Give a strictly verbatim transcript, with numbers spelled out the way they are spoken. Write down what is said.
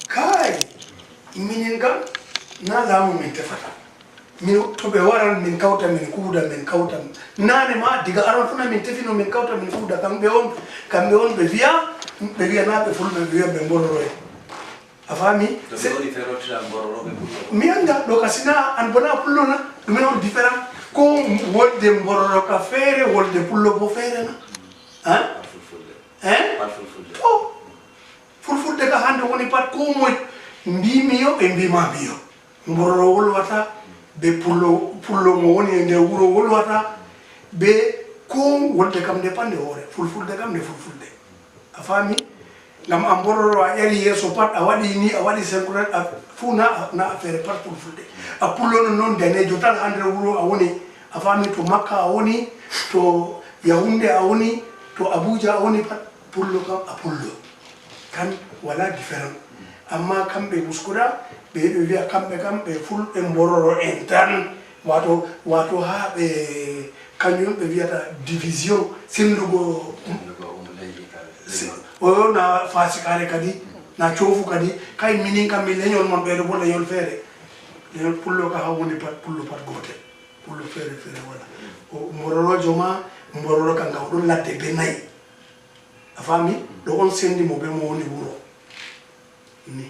Kay, minin kam, na laamu min tefata. Min to ɓe waran, min kawta, min kuuda, min kawta. Naane ma, diga aran funa min tefino, min kawta, min kuuda. Kamɓe on, kamɓe on ɓe wiya, ɓe wiya na ɓe fulɓe, ɓe wiya ɓe mbororoye. A faami? To ɓe woni ferotiral mbororoɓe pullo. Mi annda ɗo ka sina an bona pullo na, ɗumen on différent? Ko wolde mbororo ka feere, wolde pullo bo feere na. Hein? Par fulfulde. Hein? Par fulfulde. To, fulfulde ka hande woni pat ko moy mbimi yo, ɓe mbima mi yo. Mbororo wolwata, be pullo, pullo mo woni e nder wuro wolwata, be ko wolde kam nde pat nde hoore, fulfulde kam nde fulfulde. A faami? Ngam a mbororo a ƴari yeeso pat, a waɗi ni, a waɗi senkuret, a fuu na, na a feere pat fulfulde. A pullo non non daneejo tan haa nder wuro a woni. A faami? To Makka a woni, to Yaoundé a woni, to Abuja a woni pat, pullo kam a pullo. Kan wala différent. Amma kamɓe Muskuda, ɓe, ɓe wiya kamɓe kam, ɓe fulɓe mbororo en tan. Wato, wato haa ɓe, kanjum ɓe wiyata division, sendugo. Sendugo um leydi kadi. Se-, o na fasikare kadi, na coofu kadi. Kay minin kam mi leñol mon, ɓeɗo bo leñol feere. Leñol pullo ka haa woni pat, pullo pat gootel. Pullo feere feere wala. O mbororojo ma, mbororo ka nga o ɗon ladde be nayi. A faami? Ɗo on sendi mo be mo woni wuro. Ni.